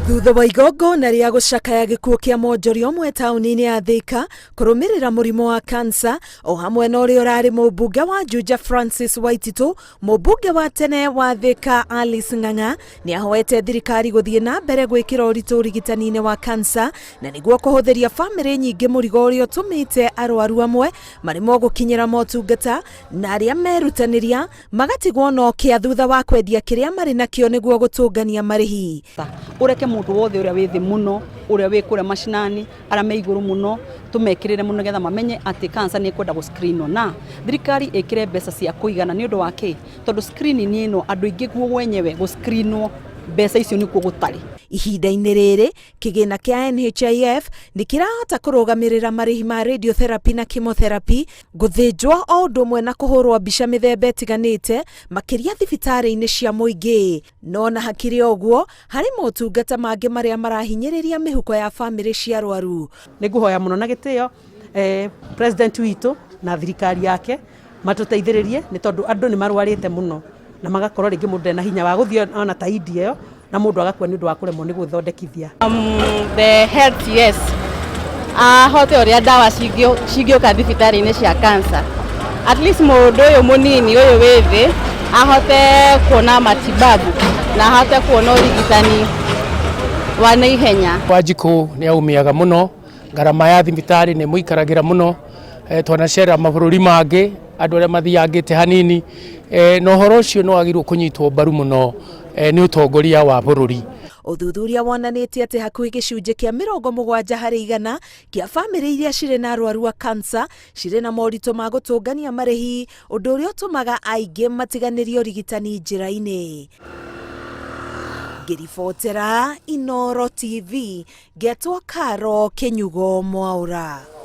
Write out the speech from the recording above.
Thutha wa igongona rĩa gũcakaya gĩkuũ kĩa mwonjoria ũmwe taũni-inĩ ya Thika kũrũmĩrĩra mũrimũ wa kansa o hamwe na ũrĩa ũrarĩ mũmbunge wa Juja Francis Waititu, mũmbunge wa tene wa Thika Alice Ng'ang'a nĩ ahoete thirikari gũthiĩ na mbere gwĩkĩra ũritũ ũrigitani-inĩ wa kansa na nĩguo kũhũthĩria famĩlĩ nyingĩ mũrigo ũrĩa ũtũmĩte arwaru amwe maremwo gũkinyĩra motungata na arĩa merutanĩria magatigwo na ũkĩa thutha wa kwendia kĩrĩa marĩ nakĩo nĩguo gũtũngania marĩhi. Ũreke mũndũ wothe ũrĩa wĩ thĩ mũno, ũrĩa wĩ kũrĩa macinani, arĩa me igũrũ mũno, tũmekĩrĩre mũno nĩgetha mamenye atĩ cancer nĩ ĩkwenda gũ screen wo. Na thirikari ĩkĩre mbeca cia kũigana nĩ ũndũ wa kĩ? Tondũ screening ĩno andũ aingĩ guo wenyewe gũ screen wo mbeca icio nĩkuo gũtarĩ. Ihinda-inĩ rĩrĩ, kĩgĩna kĩa NHIF nĩ kĩrahota kũrũgamĩrĩra marĩhi ma radiotherapy na chemotherapy, gũthĩnjwo o ũndũ ũmwe na kũhũrwo mbica mĩthemba ĩtiganĩte makĩria thibitarĩ-inĩ cia mũingĩ. No ona hakĩrĩ ũguo, harĩ motungata mangĩ marĩa marahinyĩrĩria mĩhuko ya bamĩrĩ cia arwaru. Nĩ ngũhoya mũno na gĩtĩo eh, president witũ na thirikari yake matũteithĩrĩrie nĩ tondũ andũ nĩ marwarĩte mũno na magakorwo rĩngĩ mũndũ ndena hinya wa gũthiĩ ona ta India ĩyo na mũndũ agakua nĩ ũndũ wa kũremwo nĩ gwĩthondekithia. The health yes ahote ũrĩa ndawa cingĩũka thibitarĩ-inĩ cia cancer at least mũndũ ũyũ mũnini ũyũ wĩ thĩ ahote kuona matibabu na ahote kuona ũrigitani wa naihenya. Wanjikũ nĩ aumiaga mũno ngarama ya thibitarĩ nĩ mũikaragĩra mũno e, twanacera mabũrũri mangĩ andũ arĩa mathiangĩte hanini e, na ũhoro ũcio nĩ wagĩrĩirwo kũnyitwo mbaru mũno e, nĩ ũtongoria wa bũrũri. Ũthuthuria wonanĩtie atĩ hakuhĩ gĩcunjĩ kĩa 70% kĩa bamĩrĩ iria cirĩ na arwaru a kansa cirĩ na moritũ ma gũtũngania marĩhi, ũndũ ũrĩa ũtũmaga aingĩ matiganĩrie ũrigitani njĩra-inĩ. Ngĩribotera Inooro TV, ngetwo Karo Kĩnyugo Mwaũra.